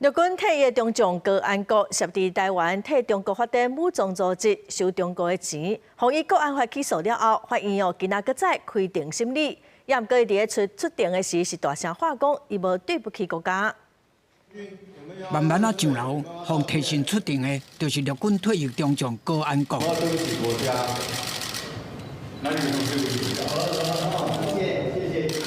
陸軍退役中將高安國涉佇台灣替中國發展武裝組織，收中國的錢，予以國安法起訴了後，法院哦今仔閣再開庭審理。也毋過伊佇咧出庭的時是大聲喊講，伊無對不起國家。慢慢仔上樓，予提訊出庭的，就是陸軍退役中將高安國。對不起國家，哪裡有對不起？謝謝謝謝。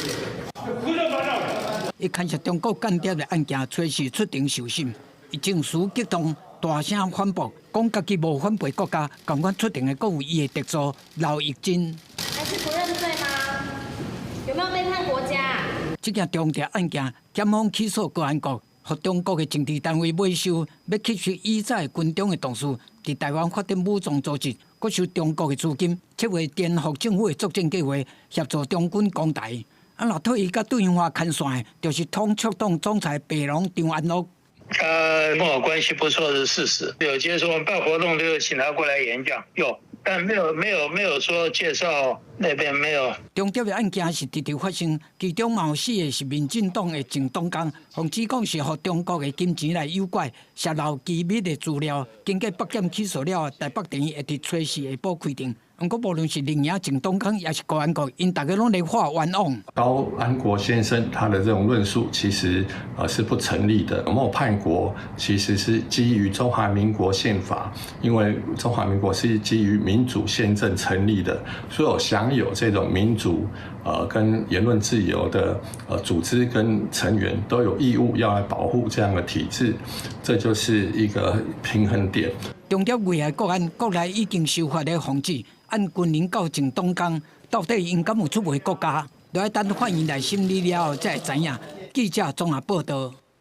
伊牽涉中國間諜的案件，隨時出庭受審。伊情緒激動，大聲反駁，講家己無反背國家，仝款出庭的閣有伊的特助劉玉珍。還是不認罪嗎？有沒有背叛國家？這件重大案件，檢方起訴高安國，予中國的政治單位買收，欲吸收以早軍中的同事，佇台灣發展武裝組織，閣收中國的資金，策劃顛覆政府的作戰計劃，協助中軍攻台。啊！若退役佮對話牽線的，就是統促黨總裁白龍張安樂。他跟我關係不錯是事實，有接觸，我們辦活動都有請他過來演講，有，但沒有說介紹那邊沒有。中諜的案件是直直發生，其中嘛有四个是民進黨的前黨工，予指控是予中國的金錢來誘拐，洩露機密的資料。經過北檢起訴了，台北地院會佇初四下晡開庭。毋過，無論是林穎前黨工，抑是高安國，𪜶逐家攏咧喊冤枉。高安國先生他的這種論述其實是不成立的。沒有叛國其實是基於中華民國憲法，因為中華民國是基於民主憲政成立的，所有享有這種民主跟言論自由的組織跟成員都有義務要來保護這樣的體制，這就是一個平衡點。中諜危害國安，國內已經修法咧防止。按軍人到前黨工，到底𪜶敢有出賣國家？著愛等法院來審理了後才會知影。記者綜合報道。